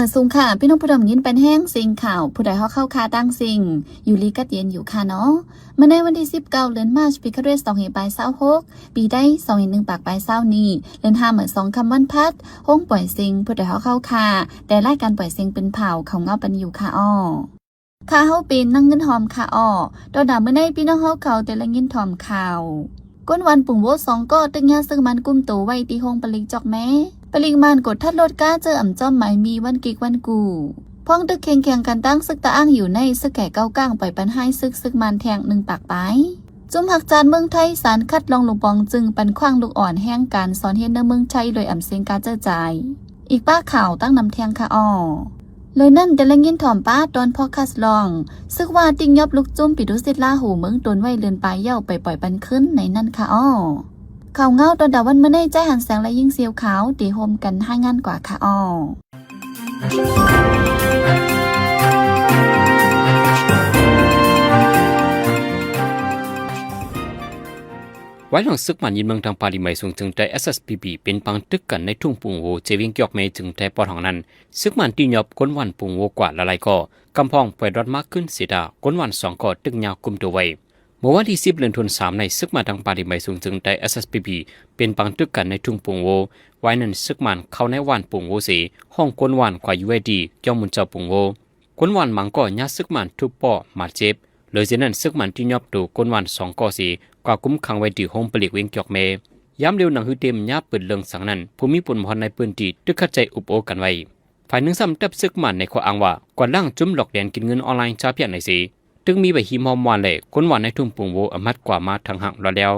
ສູງຄ່ະ ພີ່ນ້ອງຜູ້ດຳຍິນແປນແຮງເສັງຂ່າວ ຜູ້ໃດຮອກເຂົ້າຄ່າຕ່າງສິ່ງ ຢູ່ດີກັດເຢັນຢູ່ຄ່ະເນາະ. ມື້ໃນວັນທີສິບເກົ້າ ເດືອນມາດ ປີຄະລິດສອງພັນປາຍຊາວຫົກ ປີໄທສອງພັນໜຶ່ງປາກປາຍຊາວນີ້ ເດືອນຫ້າມື້ສອງຄ່ຳວັນພັດ ໂຮງປ່ອຍເສັງ ຜູ້ໃດຮອກເຂົ້າຄ່າ ແຕ່ລາຍການປ່ອຍເສັງເປັນເຜົ່າ ເຂົ້າເງົາປັນຢູ່ຄ່ະອໍ. ຄ່າເຮົາເປັນນາງເງິນຫອມຄ່ະອໍ. ຕໍ່ໜ້າມື້ໃນ ພີ່ນ້ອງເຮົາເຂົາແຕ່ລະຍິນຖອມຂ່າວ ຄົນບ້ານປຸງໂວສອງກໍ ຖືກຍາເສິກມານກຸມໂຕໄວ້ທີ່ໂຮງຜະລິດຈອກແມ. ຜະລິດມານກວດທັດລົດກາເຈີອຳຈອມໝາຍໝີ່ວັນກິກວັນກູ. ພ້ອງຕຶກແຂ່ງແຂ່ງກັນຕັ້ງເສິກຕາອ່າງຢູ່ໃນເສິກແຂກເກົ້າກ້າງ ປ່ອຍປັນຮ້າຍເສິກເສິກມານແທ່ງໜຶ່ງປາກປາຍ. ຈຸມຮັກຊາດເມືອງໄທ ສານຄັດລອງລູກບອງຈຶ່ງປັນຂວ້າງລູກອ່ອນແຮງການສອນຮຽນໃນເມືອງໄທ ໂດຍອຳເສັງກາເຈີຈ່າຍ. ອີກປ້າຂ່າວຕັ້ງນຳແທ່ງຄ່ະອໍ. ເລີຍນັ້ນ ແຕ່ລະຍິນຖອມປ້າຕອນພອດຄາສລອງ ເສິກວ່າຕິກຍອບລູກຈຸ້ມປີດູສິດລາຫູເມືອງຕົນໄວ້ເດືອນປາຍເຍົາ ໄປປ່ອຍປັນຄືນໃນນັ້ນຄ່ະອໍ. ຂ່າວເງົາຕອນຕາວັນມື້ໃນ ໃຈຫັນແສງ ແລະ ຍິງສຽວຂາວ ທີ່ຮ່ວມກັນລາຍງານກວ່າຄ່ະອໍ. ວາຍຫຼັງເສິກມານຍຶດເມືອງທາງປາລີໄໝສູງ ເຈີງໄຕ ເອສເອສພີພີ ເປັນປາງຕຶກກັນໃນທຸງປຸງໂວ ເຈວຽງກຽວແມ ເຈີງໄຕປອດຫ້ອງນັ້ນ ເສິກມານຕິກຍອບຄົນບ້ານປຸງໂວກວ່າຫຼາຍໆກໍ ກຳພ້ອງປ່ອຍລອດມາຄືນເສຍດາ ຄົນບ້ານສອງກໍຖືກຍາກຸມໂຕໄວ້. ເມື່ອວັນທີສິບ ເດືອນທັນສາມໃນ ເສິກມານທາງປາລີໄໝສູງ ເຈີງໄຕ ເອສເອສພີພີ ເປັນປາງຕຶກກັນໃນທຸງປຸງໂວ. ວາຍນັ້ນເສິກມານເຂົ້າໃນບ້ານປຸງໂວເສ ຫ້ອງຄົນບ້ານຂວາຢູ່ໄວ້ທີ່ ກຽວມຸນເຈົ້າປຸງໂວ. ຄົນບ້ານບາງກໍຍາເສິກມານທຸບປ້ອມາດເຈັບ. ເລີຍຈາກນັ້ນເສິກມານຕິກຍອບໂຕຄົນບ້ານສອງກໍເສ ກວາດຄຸມຂັງໄວ້ທີ່ໂຮງຜະລິດວຽງກຽວແມ. ຍາມດຽວໜັງສືພິມຍາເປີດເລື່ອງສັງນັ້ນ ຜູ້ມີບຸນພອນໃນພື້ນທີ່ຕຶກຂັດໃຈອຸບໂອ້ກັນໄວ້. ຝ່າຍໜຶ່ງຊ້ຳຈັບເສິກມານໃນຂໍ້ອ້າງວ່າ ກວາດລ້າງຈຸ້ມຫຼອກລຽນກິນເງິນອອນລາຍ ຊາວພຽງໃນເສ ຕຶກມີໃບຫິມຮອມວ່າແລ ຄົນບ້ານໃນທຸງປຸງໂວອະມັດກວາດມາທັງຮັກລອດແລ້ວ.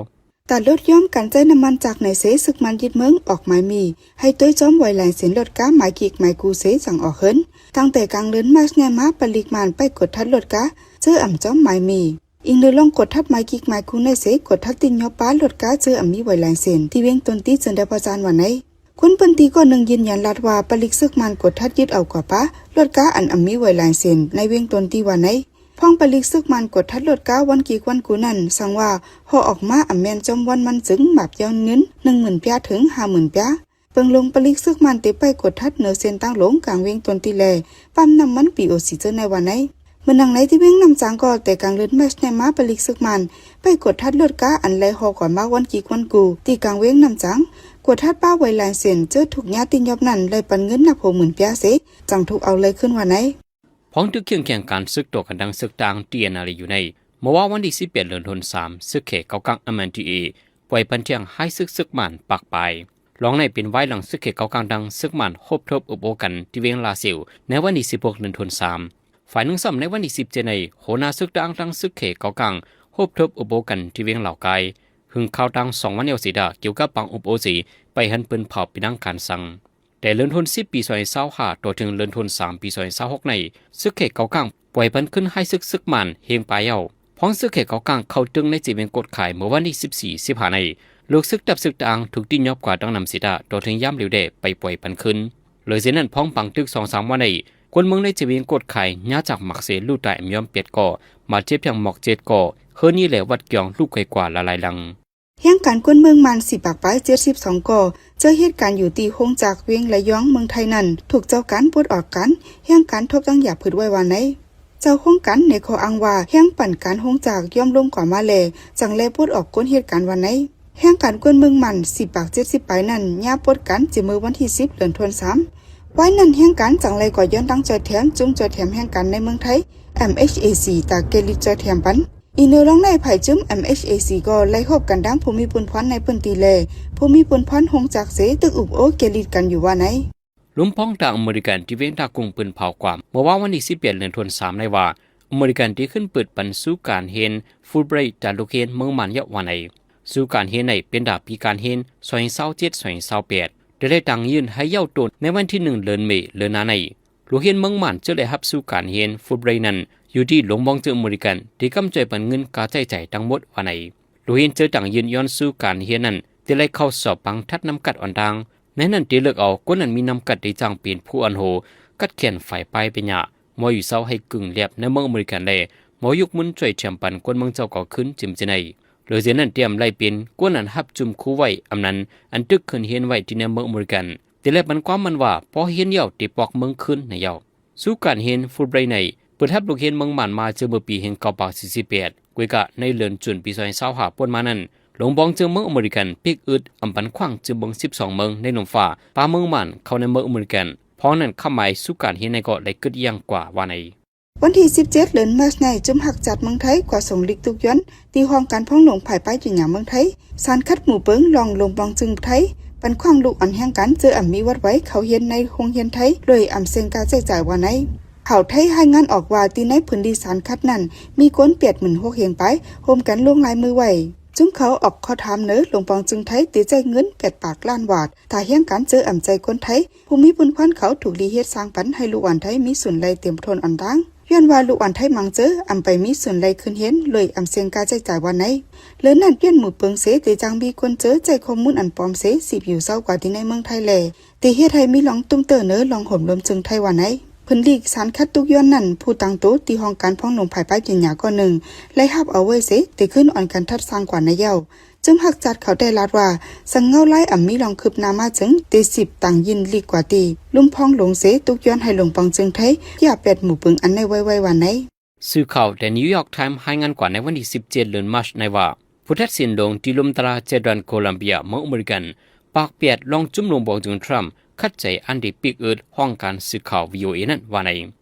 ຕາລົດຍອມການໃຊ້ນ້ຳມັນຈາກໃນເສ ເສິກມານຍຶດເມືອງອອກໝາຍມີ ໃຫ້ໂຕ້ຍຈອມໄວລາຍເຊັນລົດກາໝາຍກິກໝາຍກູເສ ຈັ່ງອອກເຫີນ. ຕັ້ງແຕ່ກາງເດືອນມາດໃນມາ ປະລິກມານໄປກວດທັດລົດກາເຈີອຳຈອມໝາຍມີ. ອີງເດີລອງກວດທັດໝາຍກິກໝາຍກູໃນເສ ກວດທັດຕິກຍອບປ້າລົດກາເຈີອຳມີໄວລາຍເຊັນ ທີ່ວຽງຕົນຕີເຈີນແດປະຈານວ່າໃນ. ຄົນພື້ນທີ່ກໍໜຶ່ງຢືນຢັນລັດວ່າ ປະລິກເສິກມານກວດທັດຍຶດເອົາກວ່າປ້າລົດກາອັນອຳມີໄວລາຍເຊັນໃນວຽງຕົນຕີວ່າໃນ. ພ້ອງປະລິກເສິກມານກວດທັດລົດກາວັນກິກວັນກູນັ້ນ ສັງວ່າຫໍ່ອອກມາອຳແມ່ນຈອມວັນມັນຈຶ່ງມາບຍ້ອນເງິນໜຶ່ງໝື່ນປຽເຖິງຫ້າໝື່ນປຽ. ເບິ່ງລົງປະລິກເສິກມານເຕໄປກວດທັດເນີເຊັນທາງຫຼວງກາງວຽງຕົນຕີແລ ປ້ຳນ້ຳມັນ ພີໂອຊີ ເຈີໃນວ່າໃນ. ເມື່ອນາງໃນທີ່ວຽງນ້ຳຈາງກໍແຕ່ກາງເດືອນມາດໃນມາ ປະລິກເສິກມານໄປກວດທັດລົດກາອັນໄລ່ຫໍ່ກວ່າມາວັນກິກວັນກູທີ່ກາງວຽງນ້ຳຈາງ ກວດທັດປ້າໄວລາຍເຊັນ ເຈີຖືກຍາຕິກຍອບນັ້ນໄລ່ປັນເງິນນັບຫົກໝື່ນປຽເສ ຈັ່ງຖືກເອົາໄລ່ຄືນວ່າໃນ. ພ້ອງຕຶກຄຽງຄຽງການເສິກຕໍ່ກັນດັ່ງເສິກຕ່າງ ທີເອັນແອລເອ ຢູ່ໃນ ເມື່ອວານວັນທີສິບແປດ ເດືອນທັນສາມ ເສິກແຂກເກົ້າກ້າງ ເອັມເອັນທີເອ ປ່ອຍປັນແທ່ງຮ້າຍເສິກເສິກມານປາກປາຍ. ລອງໃນເປັນວາຍຫຼັງເສິກແຂກເກົ້າກ້າງດັ່ງເສິກມານຮົບທົບອຸບໂອ້ກັນທີ່ວຽງລາຊຽວ ໃນວັນທີສິບຫົກ ເດືອນທັນສາມ. ຝ່າຍໜຶ່ງຊ້ຳໃນວັນທີສິບເຈັດໃນ ຫົວໜ້າເສິກຕ່າງໆເສິກແຂກເກົ້າກ້າງຮົບທົບອຸບໂອ້ກັນທີ່ວຽງລາວກາຍ. ຫຶງຄາວຕ່າງສອງວັນແລ້ວເສດາ ກ່ຽວກັບປາງອຸບໂອ້ເສ ໄປຫັນເພິ່ນເຜົາເປັນທາງການສັງ. ແຕ່ເດືອນທັນສິບ ປີສອງພັນຊາວຫ້າ ຕໍ່ເຖິງເດືອນທັນສາມ ປີສອງພັນຊາວຫົກໃນ ເສິກແຂກເກົ້າກ້າງປ່ອຍພັນຂຶ້ນຮ້າຍເສິກເສິກມານເຮງປາຍເຍົາ. ພ້ອງເສິກແຂກເກົ້າກ້າງເຂົ້າຕຶງໃນເຈວຽງກົດຂາຍເມື່ອວັນທີສິບສີ່ ສິບຫ້າໃນ ລູກເສິກຈັບເສິກຕ່າງຖືກຕິກຍອບກວ່າດັ່ງນຳເສດາ ຕໍ່ເຖິງຍາມຫຼິວແດ່ໄປປ່ອຍພັນຄືນ. ເລີຍຈາກນັ້ນພ້ອງປັງຕຶກສອງສາມວັນໃນ ຄົນເມືອງໃນເຈວຽງກົດຂາຍ ຍາຈາກໝາກເສ ລູກຕາຍອຳຍອມແປດກໍ ບາດເຈັບແຮງໝອກເຈັດກໍ ເຮີນນີ້ແຫຼະວັດກຽງລູກໄກກວ່າຫຼາຍໆຫຼັງ. ແຮງການຄົນເມືອງມານ ສີ່ປາກປາຍເຈັດສິບສອງກໍ ເຈີເຮັດການຢູ່ທີ່ໂຮງຈັກວຽງລະຍອງເມືອງໄທນັ້ນ ຖືກເຈົ້າການປົດອອກການແຮງການທົບຕັ້ງຢາຜືດໄວ້ວ່າໃນ. ເຈົ້າໂຄງການໃນຂໍ້ອ້າງວ່າ ແຮງປັນການໂຮງຈັກຍອມລົງກວ່າມາແລ ຈັ່ງໄລ່ປົດອອກຄົນເຮັດການວ່າໃນ. ແຮງການຄົນເມືອງມານ ສີ່ປາກເຈັດສິບປາຍນັ້ນ ຍາປົດການຈາກມື້ວັນທີສິບ ເດືອນທັນສາມ. ວາຍນັ້ນແຮງການຈັ່ງໄລ່ກໍຍ້ອນຕັ້ງຈອຍແຖມ ຈຸ້ມຈອຍແຖມແຮງການໃນເມືອງໄທ ເອັມເອັຊເອຊີ ຕາແກລິດຈອຍແຖມປັນ. ອີກແນວລອງໃນພາຍຈຸ້ມ ເອັມເອັຊເອຊີ ກໍໄລ່ຮົບກັນດັ່ງຜູ້ມີບຸນພອນໃນພື້ນທີ່ແລ ຜູ້ມີບຸນພອນໂຮງຈັກເສ ຕຶກອຸບໂອ້ແກລິດກັນຢູ່ວ່າໃນ. ລວມພ້ອງທາງອາເມລິກັນທີ່ວຽງທ່າກຸງເພິ່ນເຜົາກວ່າ ເມື່ອວານວັນທີສິບແປດ ເດືອນທັນສາມໃນວ່າ ອາເມລິກັນໄດ້ຂຶ້ນເປີດປັນສູນການຮຽນຟູບຣາຍຕາລູກຮຽນເມືອງມານເຍົາະວ່າໃນ. ສູນການຮຽນໃນເປັນຕາປີການຮຽນ ສອງພັນຊາວເຈັດ ສອງພັນຊາວແປດ ໄດ້ໄດ້ຕັ້ງຍື່ນໃຫ້ເຍົາະໂຕໃນວັນທີໜຶ່ງ ເດືອນເມ ເດືອນໜ້າໃນ. ໂຮງຮຽນເມືອງມານເຈີໄດ້ຮັບສູນການຮຽນຟູບຣາຍນັ້ນ ຢູ່ທີ່ຫຼວງວອງເຈີອາເມລິກັນ ທີ່ກຳຈອຍປັນເງິນຄ່າໃຊ້ຈ່າຍທັງໝົດວ່າໃນ. ໂຮງຮຽນເຈີຕັ້ງຍື່ນຍ້ອນສູນການຮຽນນັ້ນ ທີ່ໄດ້ເຂົ້າສອບບັງທັດນຳກັດອ່ອນຕ່າງ ໃນນັ້ນທີ່ເລືອກເອົາຄົນນັ້ນມີນຳກັດທີ່ຈ້າງເປັນຜູ້ອ່ອນໂຮ ກັດແຂນຝາຍປ້າຍເປັນຍາ ໝໍຢູ່ເຊົາໃຫ້ກຶ່ງແລບໃນເມືອງອາເມລິກັນແລ ໝໍຍົກມືນຊ່ວຍແຖມປັນຄົນເມືອງເຈົ້າກໍຄືນຈິມຈິໄນ. ໂດຍເຊັ່ນນັ້ນຕຽມໄລ່ເປັນຄົນນັ້ນຮັບຈຸ້ມຄູໄວ້ອຳນັ້ນ ອັນຕຶກຂຶ້ນຮຽນໄວ້ທີ່ໃນເມືອງອາເມລິກັນ. ແຕ່ແລກມັນຄວາມມັນວ່າ ພໍຮຽນແລ້ວ ເຕະປອກເມືອງຄືນໃນເຍົາ. ສູນການຮຽນຟູໄບຣໄນ ເປີດຮັບລູກຮຽນເມືອງມ່ານມາ ເຈີເມື່ອປີໜຶ່ງເກົ້າແປດສິບແປດ ກວຍກະໃນເດືອນຈຸນປີສອງພັນຊາວຫ້າ ປົນມານັ້ນ ຫຼົງບອງເຈີເມືອງອາເມລິກັນ ປິກອຶດອຳບັນຂວາງເຈີເມືອງສິບສອງເມືອງໃນລຸ່ມຟ້າ ປາເມືອງມ່ານເຂົ້າໃນເມືອງອາເມລິກັນ. ພ້ອມນັ້ນ ຄວາມໝາຍສູນການຮຽນໃນກໍໄດ້ກຶດຢັ້ງກວ່າວ່າໃນ ວັນທີສິບເຈັດ ເດືອນມາດໃນ ຈຸ້ມຮັກຈັດເມືອງໄທ ກວາດສົ່ງລິກຕຸກຍອນ ທີ່ຫ້ອງການພອງຫຼວງພາຍປາຍກິນຫຍ້າເມືອງໄທ ສານຂັດໝູ່ເປິງ ລອງລົງບອງຈຶງໄທ ປັນຂວາງລູກອ່ອນແຮງກັນ ເຈີອຳມີວັດໄວ້ເຂົ້າຮຽນໃນໂຮງຮຽນໄທ ໂດຍອຳເສັງຄ່າໃຊ້ຈ່າຍວ່າໃນ. ຂ່າວໄທລາຍງານອອກວ່າ ທີ່ໃນພື້ນທີ່ສານຂັດນັ້ນ ມີຄົນແປດໝື່ນຫົກຮຽງປາຍ ໂຮມກັນລົງລາຍມືໄວ້. ຈຸ້ມເຂົາອອກຂໍ້ຖາມເໜີ ລົງບອງຈຶງໄທ ທີ່ໃຊ້ເງິນແປດປາກລ້ານວາດ ຖ້າແຮງກັນເຈີອຳໃຈຄົນໄທ ຜູ້ມີບຸນຄຸນເຂົາ ຖືກລີເຮັດສ້າງປັນໃຫ້ລູກອ່ອນໄທ ມີສ່ວນໄລ່ເຕັມໂທນອ່ອນຕ່າງ ຍ້ອນວ່າລູກອ່ອນໄທມັງເຈີອຳໄປມີສ່ວນໄລ່ຂຶ້ນຮຽນ ໂດຍອຳເສັງຄ່າໃຊ້ຈ່າຍວ່າໃນ. ເລີນນັ້ນ ປ່ຽນໝູ່ເປິງເສ ແຕ່ຈັ່ງມີຄົນເຈີໃຊ້ຂໍ້ມູນອັນປອມເສ ສີບຢູ່ເຊົາກວ່າທີ່ໃນເມືອງໄທແລ ທີ່ເຮັດໃຫ້ມີລອງຕຸ້ມເຕີເໜີ ລອງໂຮມລົມຈຶງໄທວ່າໃນ. ເພິ່ນລີກສານຂັດຕຸກຍອນນັ້ນ ຜູ້ຕາງໂຕທີ່ຫ້ອງການພອງຫຼວງພາຍປາຍກິນຫຍ້າກ້ອນໜຶ່ງ ໄລ່ຮັບເອົາໄວ້ເສ ແຕ່ຄືນອ່ອນກັນທັດສ້າງກວ່າໃນເຍົາ. ຈຸ້ມຮັກຈັດເຂົາໄດ້ລາດວ່າ ສັງເງົາລາຍອຳມີລອງຄືບໜ້າມາຈຶ່ງ ເຕສິບຕັງຍິນລີກກວ່າທີ່ ລຸ່ມພອງຫຼົງເສ ຕຸກຍອນໃຫ້ຫຼົງປອງຈຶງໄທ ຢ່າແປດໝູ່ເປິງອັນໃນໄວໆວ່າໃນ. ສື່ຂ່າວ The New York Times ລາຍງານກວ່າໃນວັນທີສິບເຈັດ ເດືອນມາດໃນວ່າ ຜູ້ຕັດສິນຫຼົງທີ່ລຸ່ມຕະລາເຈດອນໂກລັມເບຍ ເມືອງອາເມລິກັນ ປາກແປດ ລອງຈຸ້ມຫຼົງບອງຈຶງທຣຳ ຂັດໃຈອັນໄດ້ປິກອຶດ ຫ້ອງການສື່ຂ່າວ VOA ນັ້ນວ່າໃນ.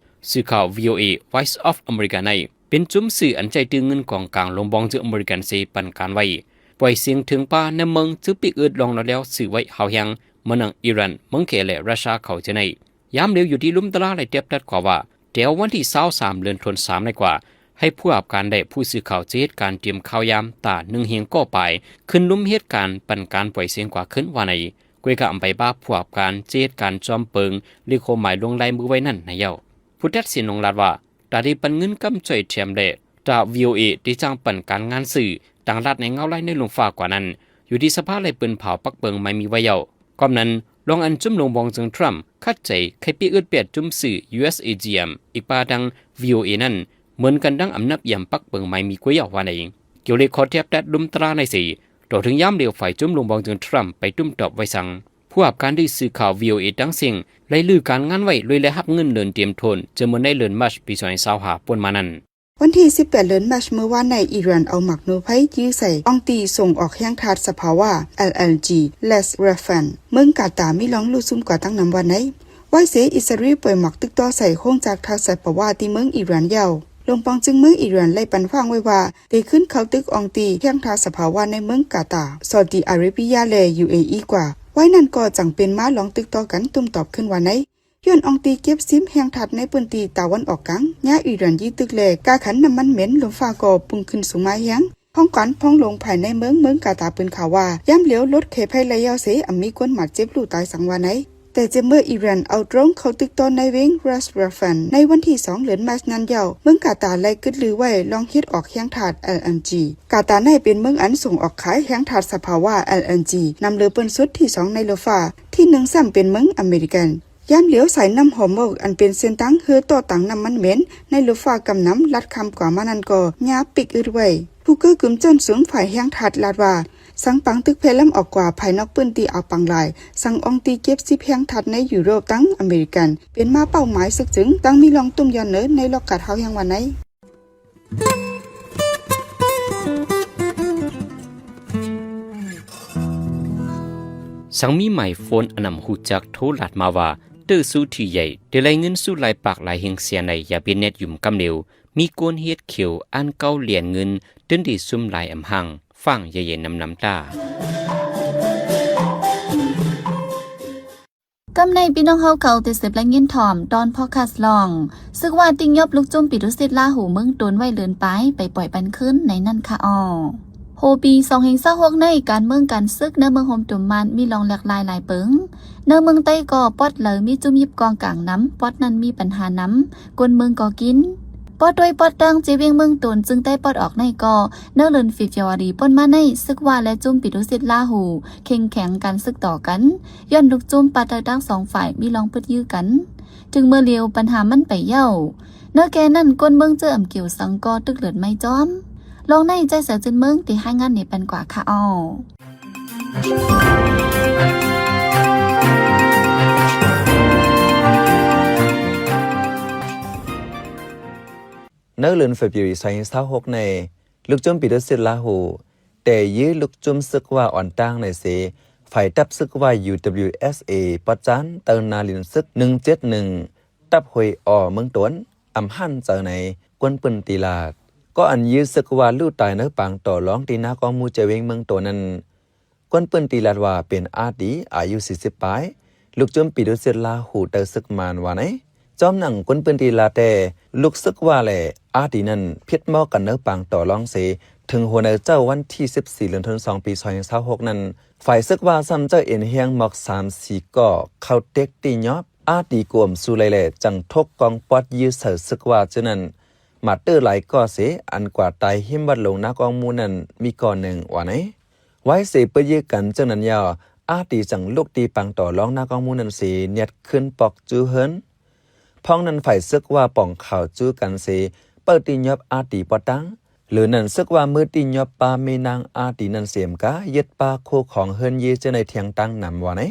ສື່ຂ່າວ VOA Voice of America ໃນ ເປັນຈຸ້ມສື່ອັນໃຈຕື່ມເງິນກອງກາງ ລົງບອງຈຶງອາເມລິກັນເສ ປັນການໄວ້ ປ່ອຍສຽງເຖິງປານຳເມືອງ ຈຶງປິກອຶດລອງລອດແລ້ວ ສື່ໄວ້ຮາວແຮງ ເໝືອນດັ່ງອີຣານ ເມືອງເຄ ແລະ ຣັດຊາເຂົາເຈໃນ. ຍາມດຽວຢູ່ທີ່ລຸ່ມຕະລາໄດ້ແຕບຕັດກວ່າວ່າ ແຕ່ວັນທີຊາວສາມ ເດືອນຕົ້ນສາມໃນກວ່າ ໃຫ້ຜູ້ຮັບການ ແລະ ຜູ້ສື່ຂ່າວເຈເຮັດການຕຽມຂ່າວຍາມຕາໜຶ່ງຮຽງກໍປາຍ ຂຶ້ນລຸ່ມເຮັດການ ປັນການປ່ອຍສຽງກວ່າຂຶ້ນວ່າໃນ. ກວຍກະອຳໄປບ້າຜູ້ຮັບການ ເຈເຮັດການຈອມເປິງ ລິກໂຄໝາຍລົງລາຍມືໄວ້ນັ້ນໃນເຍົາ. ຜູ້ຕັດສິນຫຼົງລາດວ່າ ຕາໄດ້ປັນເງິນກຳຊ່ອຍແຖມແລະ ຕາ VOA ໄດ້ຈ້າງປັນການງານສື່ ຕາງລັດໃນເງົາລາຍໃນລົມຟ້າກວ່ານັ້ນ ຢູ່ທີ່ສະພາໄດ້ເປິນເຜົາປັກເປິງໄມ້ມີໄວ້ເຍົາ. ກອບນັ້ນ ລອງອັນຈຸ້ມລົງບອງເຊີງທຣຳ ຂັດໃຈໄຂປີອຶດແປດຈຸ້ມສື່ USAGM ອີກປາດັ່ງ VOA ນັ້ນ ເໝືອນກັນດັ່ງອຳນາດອຽມປັກເປິງໄມ້ມີກວ່າເຍົາວ່າໃນ. ກ່ຽວເລກຂໍແທບແຕະລຸ່ມຕະລາໃນເສ ຕໍ່ເຖິງຍາມດຽວຝ່າຍຈຸ້ມລົງບອງເຊີງທຣຳໄປຕຸ້ມຕອບໄວ້ສັງ. ຜູ້ຮັບການທີ່ສື່ຂ່າວ VOA ຕັ້ງເສັງ ໄດ້ລືການງານໄວ້ ໂດຍໄດ້ຮັບເງິນເດືອນຕຽມໂທນ ຈຳນວນໃນເດືອນມາດປີສອງພັນຊາວຫ້າ ປົນມານັ້ນ. ວັນທີສິບແປດ ເດືອນມາດ ເມື່ອວານໃນ ອີຣານເອົາໝາກໜູໄຟຈື່ໃສ່ອອງຕີສົ່ງອອກແຮງທາດສະພາວະ LNG ແລະ Rafah ເມືອງກາຕາ ມີລອງຫຼູ່ຊຸ່ມກວ່າຕັ້ງນຳວ່າໃນ. ໄວເສ ອິດສະຣາເອລປ່ອຍໝາກຕຶກຕໍ່ໃສ່ໂຮງຈັກທາດສະພາວະທີ່ເມືອງອີຣານເຍົາ. ໂລງປອງເຊີງເມືອງອີຣານໄດ້ປັນຫວ່າງໄວ້ວ່າ ໄດ້ຄືນເຂົ້າຕຶກອອງຕີແຮງທາດສະພາວະໃນເມືອງກາຕາ, ຊາວດີອາເຣເບຍ ແລະ UAE ກວ່າ. ໄວນັ້ນກໍຈັ່ງເປັນມາລອງຕຶກຕໍ່ກັນຕຸ້ມຕອບຂຶ້ນວ່າໃນ. ຍ້ອນອອງຕີເກັບຊິມແຮງທາດໃນພື້ນທີ່ຕາວັນອອກກາງ ຍາອີຣານຍຶດຕຶກ ແລະ ກາຂັນນ້ຳມັນເໝັນ ລົມຟ້າກໍປຸ້ງຂຶ້ນສູງມາແຮງ. ຫ້ອງການພອງຫຼວງພາຍໃນເມືອງ ເມືອງກາຕາເປີນຂ່າວວ່າ ຍາມຫຼຽວລົດແຄໄພໄລ່ເຍົາເສ ອຳມີຄົນບາດເຈັບ ຫຼື ຕາຍສັງວ່າໃນ. ແຕ່ຈະເມື່ອອີຣານເອົາໂດຣນເຂົ້າຕຶກຕໍ່ໃນເວງ Ras Rafah ໃນວັນທີສອງ ເດືອນມາດນັ້ນເຍົາ ເມືອງກາຕາໄດ້ກຶດລືໄວ້ລອງເຮັດອອກແຮງທາດ LNG. ກາຕາໃນເປັນເມືອງອັນສົ່ງອອກຂາຍແຮງທາດສະພາວະ LNG ນຳເຫຼືອເປີ້ນສຸດທີສອງໃນໂລກຟ້າ, ທີໜຶ່ງຊ້ຳເປັນເມືອງອາເມລິກັນ. ຍາມຫຼຽວສາຍນ້ຳຮອຣມຸດ ອັນເປັນເສັ້ນທາງເຮືອຕໍ່ຕັງນ້ຳມັນເໝັນໃນໂລກຟ້າກຳນຳລັດຂ້າມກວ່າມານັ້ນກໍຍາປິກອຶດໄວ້. ຜູ້ເກີກຶມຊັ້ນສູງຝ່າຍແຮງທາດລາດວ່າ ສັງປາງຕຶກແຜ່ລຳອອກກວ່າພາຍນອກພື້ນທີ່ອາບປາງຫຼາຍ, ສັງອອງຕີເກັບຊິບແຮງທາດໃນຢູໂຣບທັງອາເມລິກັນ ເປັນມາເປົ້າໝາຍຊຶກຈຶ່ງ ຕັ້ງມີລອງຕຸ້ມຍ້ອນເນີໃນລອກກາດເຮົາແຮງວ່າໃນ. ສັງມີໝາຍໂຟນອັນນຳຮູ້ຈັກໂທລາດມາວ່າ ເຕີຊູທີ່ໃຫຍ່ ໄດ້ໄລ່ເງິນຊູຫຼາຍປາກຫຼາຍແຮງເສຍໃນຢາເບັນແນັດຢູ່ມາກຳເລວ ມີກວນເຮັດຂຽວ ອັນເກົ່າຫຼຽນເງິນ ເຕີນດີຊຸມຫຼາຍອຳຮັ່ງ ຟັງໃຫຍ່ໆນຳນ້ຳຕາ. ກຳໃນພີ່ນ້ອງເຮົາເຂົາໄດ້ສືບໄດ້ຍິນຖ່ອມຕອນພອດຄາສລອງ ຊຶກວ່າຕິງຍົບລູກຈຸ້ມປີຕຸສິດລາຫູເມືອງໂຕນໄວ້ເດືອນປາຍ ໄປປ່ອຍປັນຄືນໃນນັ້ນຄະອໍ. ໂຮປີສອງພັນຊາວຫົກໃນ ການເມືອງການຊຶກໃນເມືອງໂຮມຕຸມມານມີລອງແຫຼກຫຼາຍຫຼາຍເປິງ. ໃນເມືອງໃຕ້ກໍປອດເລີຍມີຈຸ້ມຢິບກອງກາງນຳ, ປອດນັ້ນມີປັນຫານຳ, ຄົນເມືອງກໍກິນ. ປອດດ້ວຍປອດຕັ້ງເຈວຽງເມືອງໂຕນ ຈຶ່ງໄດ້ປອດອອກໃນກໍ ໃນເດືອນເຟບຣຸວາຣີປົນມາໃນ ຊຶກວ່າ ແລະ ຈຸ້ມປີຕຸສິດລາຫູ ເຄັ່ງແຂງກັນຊຶກຕໍ່ກັນ ຍ້ອນລູກຈຸ້ມປາດໄດ້ທັງສອງຝ່າຍມີລອງປຶດຢື້ກັນ. ເຖິງເມື່ອລຽວປັນຫາມັນໄປເຍົາ. ເນີແກ່ນັ້ນ ຄົນເມືອງເຈີອຳກ່ຽວສັງກໍຕຶກເລືອດໄໝ້ຈອມ. ລອງໃນໃຈສາຍຈືນເມືອງ ທີ່ຮາຍງານໃນປັນກວ່າຄະອໍ. ເ ໃນເດືອນເຟບຣຸວຣີ ສອງພັນຊາວຫົກໃນ ລູກຈຸ້ມປີໂຕຊິດລາຫູ ແຕ່ຢື້ລູກຈຸ້ມຊຶກວ່າອ່ອນຕ່າງໃນເສ ຝ່າຍທັບຊຶກວ່າ UWSA ປອດຈານ ເຕີນາລິນຊຶກ ໜຶ່ງເຈັດໜຶ່ງ ທັບຫ້ວຍອໍ ເມືອງໂຕນ ອຳຫັນເຈີໃນ ກວນປືນຕີລາດ. ກໍອັນຢື້ຊຶກວ່າ ລູກຕາຍໃນປາງຕໍ່ລອງ ທີ່ນາກອງໝູ່ ແຈວຽງ ເມືອງໂຕນນັ້ນ ກວນປືນຕີລາດວ່າເປັນອາຕີ ອາຍຸສີ່ສິບປາຍ ລູກຈຸ້ມປີໂຕຊິດລາຫູ ເຕີຊຶກມານວ່າໃນ. ຈອມໜັງກວນປືນຕີລາດແຕ່ ລູກຊຶກວ່າ ແລະ ອາຕີນັ້ນ ຜິດເມົາກັນໃນປາງຕໍ່ລອງເສ ເຖິງຫົວໃນເຊົ້າວັນທີສິບສີ່ ເດືອນທັນວາ ສອງພັນຊາວຫົກນັ້ນ ຝ່າຍຊຶກວ່າຊ້ຳເຈົ້າເອັນແຮງໝອກສາມສີ່ກໍ ເຂົ້າເຕັກຕີຫຍອບ ອາຕີກວມສູ້ໄລ່ແລະ ຈັ່ງທົກກອງປອດຢື້ໃສ່ຊຶກວ່າເຈົ້ານັ້ນ ມາເຕີຫຼາຍກໍເສ ອັນກວາດຕາຍຮິມວັດຫຼວງນາກອງໝູ່ນັ້ນ ມີກໍໜຶ່ງວ່າໃນ. ໄວເສເປີດຢື້ກັນເຈົ້ານັ້ນຍາວ ອາຕີຈັ່ງລຸກຕີປາງຕໍ່ລອງນາກອງໝູ່ນັ້ນເສ ນຽດຂຶ້ນປອກຈູເຮືອນ. ພ້ອມນັ້ນ ຝ່າຍຊຶກວ່າປອງຂາວຈູກັນເສ ເປີດຕີຫຍອບອາຕີປອດຕັ້ງ. ຫຼືນັ້ນ ຊຶກວ່າມືຕີຫຍອບປາເມນາງອາຕີນັ້ນເສມກາ ຍຶດປາໂຄຂອງເຮືອນເຢເຈົ້າໃນທຽງຕັ້ງນຳວ່າໃນ.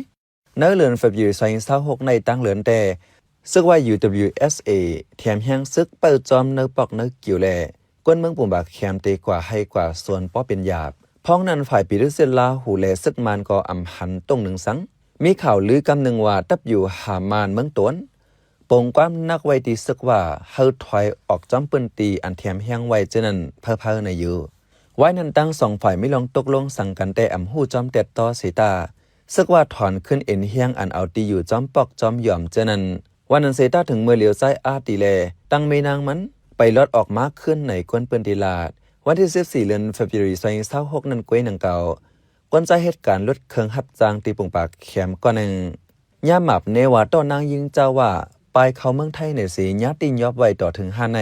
ໃນເດືອນເຟບຣຸວຣີ ສອງພັນຊາວຫົກໃນ ຕາງເດືອນແຕ່ ຊຶກວ່າ UWSA ແຖມແຮງຊຶກເປີດຈອມໃນປອກໃນກິວແລະ ກວນເມືອງປຸງປາກແຄມເຕກວາດໄຮ່ກວາດສວນພໍເປັນຢາບ. ພ້ອມນັ້ນ ຝ່າຍປີໂຕຊິດລາຫູ ແລະ ຊຶກມານກໍອຳຫັນຕົງໜຶ່ງສັງ. ມີຂ່າວລືກຳໜຶ່ງວ່າ ດັບຢູ່ຫາມານເມືອງໂຕນ ປົງກວ້າມໜັກໄວ້ທີ່ຊຶກວ່າ ໃຫ້ຖອຍອອກຈອມພື້ນທີ່ອັນແຖມແຮງໄວ້ເຈົ້ານັ້ນ ເຜີາໆໃນຢູ່. ໄວ້ນັ້ນ ທັງສອງຝ່າຍມີລອງຕົກລົງສັງກັນແຕ່ອຳຮູ້ຈອມແຕດຕໍ່ເສຕາ ຊຶກວ່າຖອນຂຶ້ນເອັນແຮງອັນເອົາຕີຢູ່ຈອມປອກຈອມຢອມເຈົ້ານັ້ນ. ວ່ານັ້ນເສຕາ ເຖິງເມື່ອຫຼຽວຊ້າຍອາຕີແລ ຕັ້ງເມນາງມັນ ໄປລອດອອກມາຄືນໃນກວນປືນຕີລາດ ວັນທີສິບສີ່ ເດືອນເຟບຣຸວຣີ ສອງພັນຊາວຫົກນັ້ນ ກ້ວຍໜັງເກົ່າ ກວນໃຊ້ເຫດການລົດເຄື່ອງຮັບຈ້າງທີ່ປຸງປາກແຄມກ່ອນໜຶ່ງ ຍາມມາບແນວ່າຕໍ່ນາງຍິງເຈົ້າວ່າ ປາຍເຂົ້າເມືອງໄທໃນເສຍ ຍາດຕິຫຍອບໄວ້ຕໍ່ເຖິງຫ້າໃນ.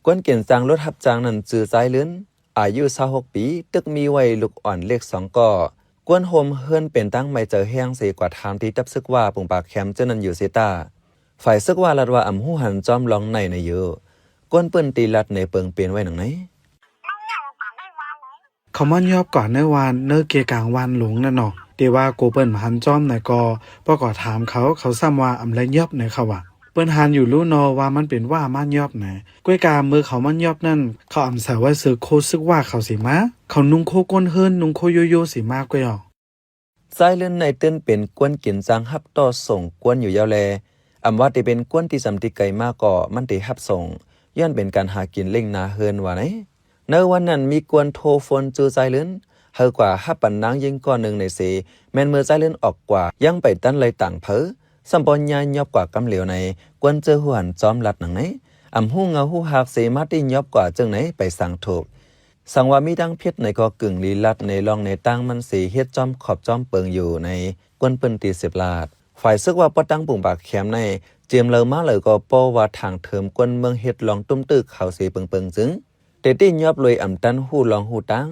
ກວນເກນຈ້າງລົດຮັບຈ້າງນັ້ນ ຊື່ຊາຍເລີນ ອາຍຸຊາວຫົກປີ ຕຶກມີໄວ້ລູກອ່ອນເລັກສອງກໍ ກວນໂຮມເຮືອນເປັນຕາໄມ້ເຈີແຮງເສ ກວາດຖາມທີ່ຕັບຊຶກວ່າ ປຸງປາກແຄມເຈົ້ານັ້ນຢູ່ເສຕາ ຝ່າຍຊຶກວ່າລັດວ່າອຳຮູ້ຫັນຈອມລອງໃນໃນຢູ່. ກວນປືນຕີລັດໃນເປິງເປັນໄວ້ໜັງໃນ. ເຂົາມາຫຍອບກວ່າໃນວານ ໃນເກກາງວານຫຼວງນັ້ນເນາະ ແຕ່ວ່າໂກເພິ່ນມາຫັນຈອມໃນກໍ ປະກອດຖາມເຂົາ ເຂົາຊ້ຳວ່າອຳໄລຫຍອບໃນເຂົາວ່າ ເພິ່ນຫັນຢູ່ຮູ້ເນາະວ່າມັນເປັນວ່າມາຫຍອບໃນ ກ້ວຍກາເມື່ອເຂົາມາຫຍອບນັ້ນ ເຂົາອຳໃສວ່າເສື້ອໂຄຊຶກວ່າເຂົາຊິມາ ເຂົານຸ່ງໂຄກົ້ນເຮີນ ນຸ່ງໂຄໂຍໂຍຊິມາກ້ວຍອອກ. ຊາຍເລື່ອນໃນຕື່ນເປັນກວນກິນຈ້າງຮັບຕໍ່ສົ່ງກວນຢູ່ຍາວແລ ອຳວ່າແຕ່ເປັນກວນທີ່ສຳຕິໄກມາກໍມັນເຕຮັບສົ່ງ ຍ້ອນເປັນການຫາກິນເລ້ງນາເຮືອນວ່າໃນ. ໃນວັນນັ້ນມີກວນໂທໂຟນຈື່ຊາຍເລື່ອນ ໃຫ້ກວ່າຮັບປັນນາງຍິງກ່ອນໜຶ່ງໃນເສ ແມ່ນເມື່ອຊາຍເລື່ອນອອກກວ່າ ຍັງໄປຕັນໄລ່ຕາງເຜີ ສ່ຳບໍ່ຍາຍຫຍອບກວ່າກຳຫຼຽວໃນ ກວນເຈີຮູ້ຫັນຈອມລັດໜັງໃນ ອຳຮູ້ເຫງົາຮູ້ຮາກເສມາຕິຫຍອບກວ່າເຈີ່ງໃນໄປສາງທຸກ ສັງວ່າມີທາງຜິດໃນກໍກຶ່ງລີລັດໃນລ່ອງໃນຕາງມັນເສ ເຮັດຈອມຂອບຈອມເປິງຢູ່ໃນ ກວນເພິ່ນຕິເສບລາດ. ຝ່າຍຊຶກວ່າປະຕັງປຸງປາກແຄມໃນ ເຈີມເລີມາເລີກໍປໍວ່າທາງເທີມກວນເມືອງເຮັດລອງຕຸ້ມຕື້ເຂົາເສເປິງໆ ຈຶ່ງ ແຕ່ຕິຫຍອບໂລຍອຳຕັນຮູ້ລອງຮູ້ຕາງ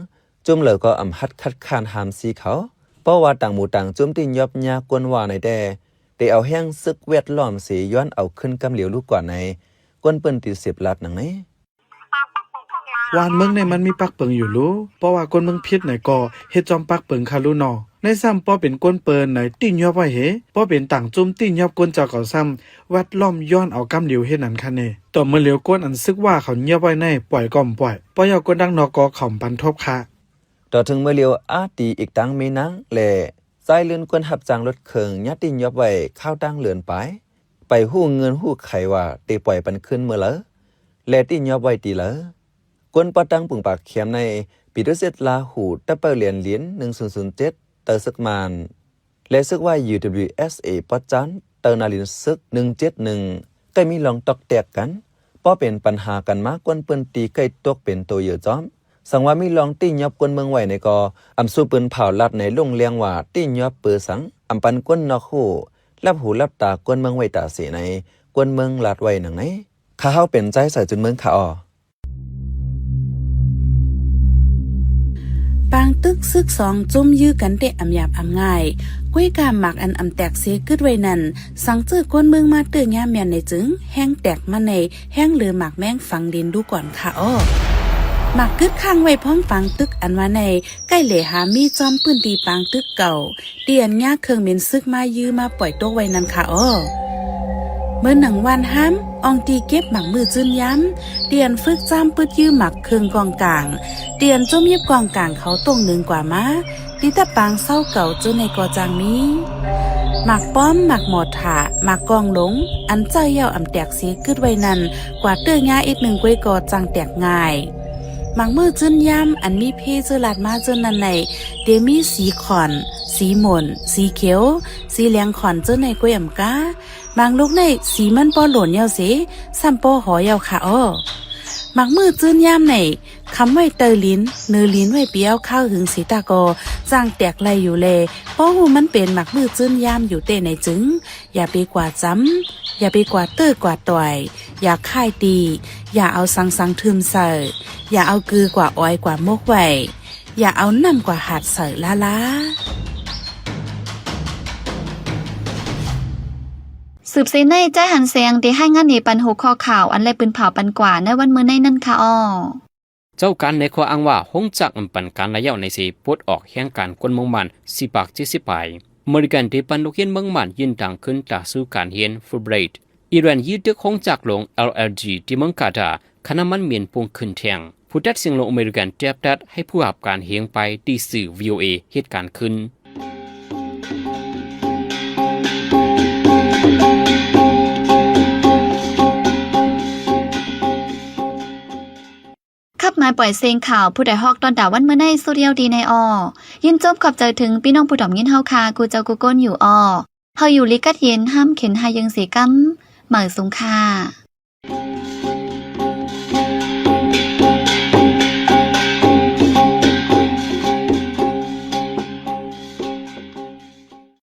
ຈຸ້ມເລີກໍອຳຫັດຄັດຄ້ານຫ້າມຊີເຂົາ ເພາະວ່າຕ່າງໝູ່ຕ່າງຈຸ້ມຕິຫຍອບຍາກວນວ່າໃນແຕ່ ແຕ່ເອົາແຮງຊຶກແວດລ້ອມເສ ຍ້ອນເອົາຂຶ້ນກຳຫຼຽວລູກກວ່າໃນ ກວນເພິ່ນຕິເສບລາດໜັງໃນ. ວານເມືອງໃນມັນມີປາກເປິງຢູ່ຮູ້ ເພາະວ່າກວນເມືອງຜິດໃນກໍເຮັດຈອມປາກເປິງຄາຮູ້ເນາະ ໃນຊ້ຳພໍເປັນກວນເປີນໃນຕິຫຍອບໄວ້ເຮ ພໍເປັນຕ່າງຈຸ້ມຕິຫຍອບກວນເຈົ້າກໍຊ້ຳ ແວດລ້ອມຍ້ອນເອົາກຳຫຼຽວເຮັດນັ້ນຄະເນ ຕໍ່ເມື່ອຫຼຽວກວນອັນຊຶກວ່າເຂົາຫຍຽບໄວ້ໃນປ່ອຍກໍບໍ່ປ່ອຍ ປ່ອຍເອົາກວນດັງນອກກໍເຂົາບໍ່ປັນທົບຄະ. ຕໍ່ເຖິງເມື່ອຫຼຽວອາຕີອີກຕາງເມນາງ ແລະ ຊາຍເລື່ອນກວນຮັບຈ້າງລົດເຄື່ອງຍາດຕິຫຍອບໄວ້ຄາວຕາງເດືອນປາຍ ໄປຮູ້ເງື່ອນຮູ້ໄຂວ່າເຕປ່ອຍປັນຄືນເມື່ອໃດ ແລະ ຕິຫຍອບໄວ້ຕີໃດ. ກວນປະຕັງປຸງປາກແຄມໃນ ປີໂຕເຈັດລາຫູ ຕະເປີແລນລິນ ໜຶ່ງສູນສູນເຈັດ ເຕີຊຶກມານ ແລະ ຊຶກວ່າ UWSA ປອດຈານ ເຕີນາລິນຊຶກ ໜຶ່ງເຈັດໜຶ່ງ ໃກ້ມີລອງຕອກແຕກກັນ ພໍເປັນປັນຫາກັນມາ ກວນເພິ່ນຕີໃກ້ຕົກເປັນໂຕເຢີຈອມ ສັງວ່າມີລອງຕິຫຍອບກວນເມືອງໄວ້ໃນກໍ ອຳສູ້ປືນເຜົາລາດໃນລົງແລງວ່າຕິຫຍອບເປີສັງ ອຳປັນກວນນອກຮູ້ ລັບຫູລັບຕາກວນເມືອງໄວ້ຕາເສໃນ ກວນເມືອງລາດໄວ້ໜັງໃນ. ຂ້າເຮົາເປັນໃຈສາຍຈຸນເມືອງ ຂາອໍ. ປາງຕຶກຊຶກສອງຈຸ້ມຢື້ກັນແຕ່ອຳຫຍາບອຳງ່າຍ ກ້ວຍກາໝາກອັນອຳແຕກເສກຶດໄວ້ນັ້ນ ສັງເຈີກວນເມືອງມາເຕີຍາມແມ່ນໃນຈຶ່ງ ແຮງແຕກມາໃນ ແຮງເຫຼືອໝາກແມງຝັງດິນດູກ່ອນຄະອໍ. ໝາກກຶດຄ້າງໄວ້ພ້ອມປາງຕຶກອັນວ່າໃນ ໃກ້ເຫຼຫາມີຈອມພື້ນທີ່ປາງຕຶກເກົ່າ ທີ່ອັນຍາເຄື່ອງບິນຊຶກມາຢື້ມາປ່ອຍຕົກໄວ້ນັ້ນຄະອໍ. ເມີໜັງວານຫ້າມ ອອງຕີເກັບໝາກມື້ຈືນຍາມ, ຕຽນຝຶກຈ້າມປຶດຢື້ໝາກເຄື່ອງກ້ອງກາງ, ຕຽນຈົມຫຍິບກ້ອງກາງເຂົາຕົງໜຶ່ງກວ່າມາ, ຕີຕະປາງເຊົາເກົາເຈີໃນກໍຈັ່ງມີ. ໝາກປ້ອມ, ໝາກມໍທາ, ໝາກກ້ອງຫຼົງ, ອັນເຈົ້າເຍົາອຳແຕກເສກຶດໄວ້ນັ້ນ, ກວ່າເຕີຍຍາອີກໜຶ່ງກ້ວຍກໍຈັ່ງແຕກງ່າຍ. ໝາກມື້ຈືນຍາມ ອັນມີເພເຈີລາດມາເຈີນັ້ນໃນ, ເຕມີສີຂອນ, ສີໝົນ, ສີຂຽວ, ສີແຫຼງຂອນເຈີໃນກ້ວຍອຳກາ. ບາງລູກໃນສີມັນບໍ່ໂຫຼນເຍົາເສ, ຊ້ຳບໍ່ຫໍເຍົາຄະອໍ. ໝາກມື້ຈືນຍາມໃນ, ຄຳໄວ້ເຕີລິນ, ເນີລິນໄວ້ປຽວຄາວຫຶງສີຕາກໍ, ຈ້າງແຕກໄລ່ຢູ່ແລ, ບໍ່ຮູ້ມັນເປັນໝາກມື້ຈືນຍາມຢູ່ເຕໃນຈຶ່ງ, ຢ່າໄປກວ່າຈຳ, ຢ່າໄປກວ່າເຕີກວ່າຕ່ອຍ, ຢ່າຄ້າຍຕີ, ຢ່າເອົາສັງສັງທຶມໃສ່, ຢ່າເອົາກືກວ່າອອຍກວ່າມົກໄວ້, ຢ່າເອົານ້ຳກວ່າຫາດໃສ່ລ້າໆ. ສືບເສຍໃນ ຈ້າຍ ຫັນແສງ ໄດ້ຮາຍງານໃຫ້ປັນຫົວຂໍ້ຂ່າວ ອັນໄດ້ປືນເຜົາປັນກວ່າໃນວັນມື້ໃນນັ້ນຄະອໍ. ເຈົ້າການໃນຂໍ້ອ້າງວ່າ ໂຮງຈັກອຳປັນການລະຍະໃນເສປົດອອກແຮງການຄົນເມືອງມ່ານ ສີ່ຮ້ອຍເຈັດສິບປາຍ. ອາເມລິກັນໄດ້ປັນລູກຮຽນເມືອງມ່ານຍື່ນທາງຄືນຕາສູ່ການຮຽນ ຟູລໄບຣ. ອີຣານຍຶດຕຶກໂຮງຈັກໂລງ ແອລແອລຈີ ທີ່ເມືອງກາຕາ, ຄ່ານ້ຳມັນໝິ່ນພຸ່ງຂຶ້ນແທ່ງ. ຜູ້ຕັດສິນໂລງອາເມລິກັນແຈບຕັດໃຫ້ຜູ້ຮັບການຮຽງໄປທີ່ສື່ ວີໂອເອ ເຮັດການຄືນ. ຂັບມາປ່ອຍເຊງຂ່າວ ຜູ້ໃດຮອກຕອນດາວັນມື້ໃນ ສຸດຍອດດີໃນອໍ. ຍິນຊົມຂອບໃຈເຖິງພີ່ນ້ອງຜູ້ຖອມຍິນເຮົາຄາ ກູເຈົ້າກູກົນຢູ່ອໍ. ເຮົາຢູ່ລີກັດເຢັນ ຫ້າມເຂັນຫາຍເຢິງເສກຳ. ໝາຍສູງຄ່າ.